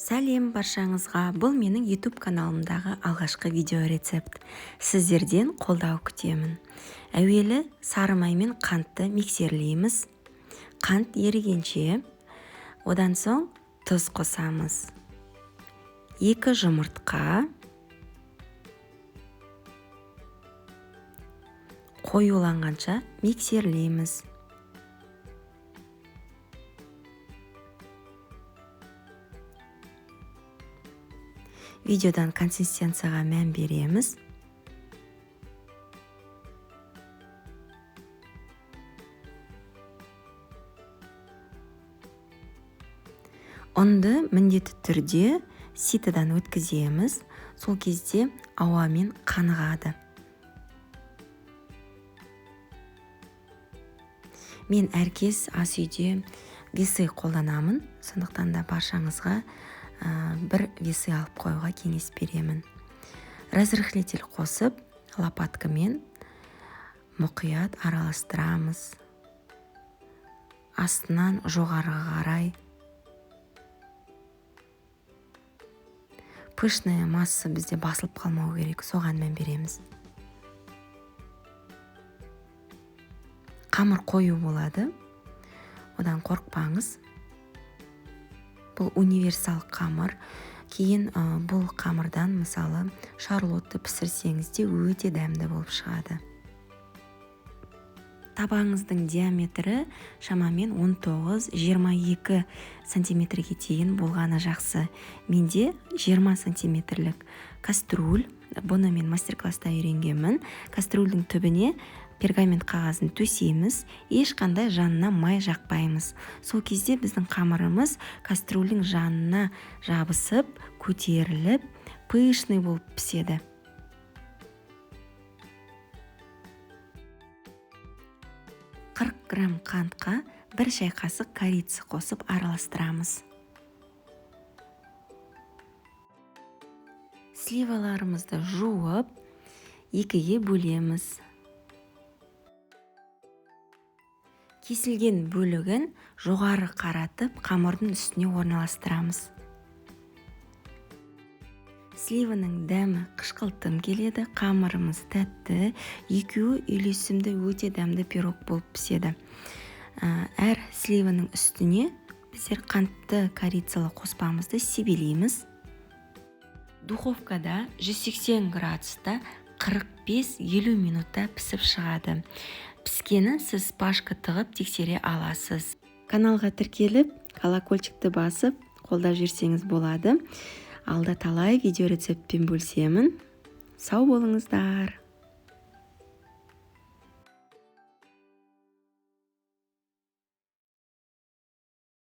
Сәлем баршаңызға! Бұл менің YouTube каналымдағы алғашқы видео рецепт. Сіздерден қолдау күтемін. Әуелі сары май мен қантты миксерлейміз. Қант ерігенше, одан соң тұз қосамыз. 2 жұмыртқа, қоюланғанша миксерлейміз. Видеодан консистенцияға мән береміз. Ұнды міндетті түрде ситодан өткіземіз. Сол кезде ауамен қанығады. Мен әркез ас үйде весы қолданамын, сондықтан да баршаңызға бір весы алып қоюға кеңес беремін. Разрыхлитель қосып, лопаткамен мұқият араластырамыз. Астынан жоғарыға қарай. Пышная масса бізде басылып қалмау керек, соған мән береміз. Қамыр қою болады, одан қорықпаңыз. Бұл универсал қамыр. Кейін бұл қамырдан мысалы шарлотты пісірсеңіз де өте дәмді болып шығады. Табаңыздың диаметрі шамамен 19-22 сантиметрге дейін болғаны жақсы. Менде 20 сантиметрлік кастрюль. Бұны мен мастер-класста үйренгенмін. Кастрюльдің түбіне пергамент қағазын төсейміз, ешқандай жанына май жақпаймыз. Сол кезде біздің қамырымыз кастрюльдің жанына жабысып, көтеріліп, пышный болып піседі. 40 грамм қантқа 1 шай қасық корица қосып араластырамыз. Сливаларымызды жуып, екіге бөлеміз. Кесілген бөлігін жоғары қаратып, қамырдың үстіне орналастырамыз. Сливаның дәмі қышқылтым келеді, қамырымыз тәтті, екеуі үйлесімді өте дәмді пирог болып піседі. Әр сливаның үстіне біздер қантты корицалы қоспамызды себелейміз. Духовкада 180 градуста 45-50 минутта пісіп шығады. Піскенін сіз шпажка тығып тексере аласыз. Каналға тіркеліп, колокольчикті басып, қолдап жүрсеңіз болады. Алда талай видео рецептпен бөлісемін. Сау болыңыздар!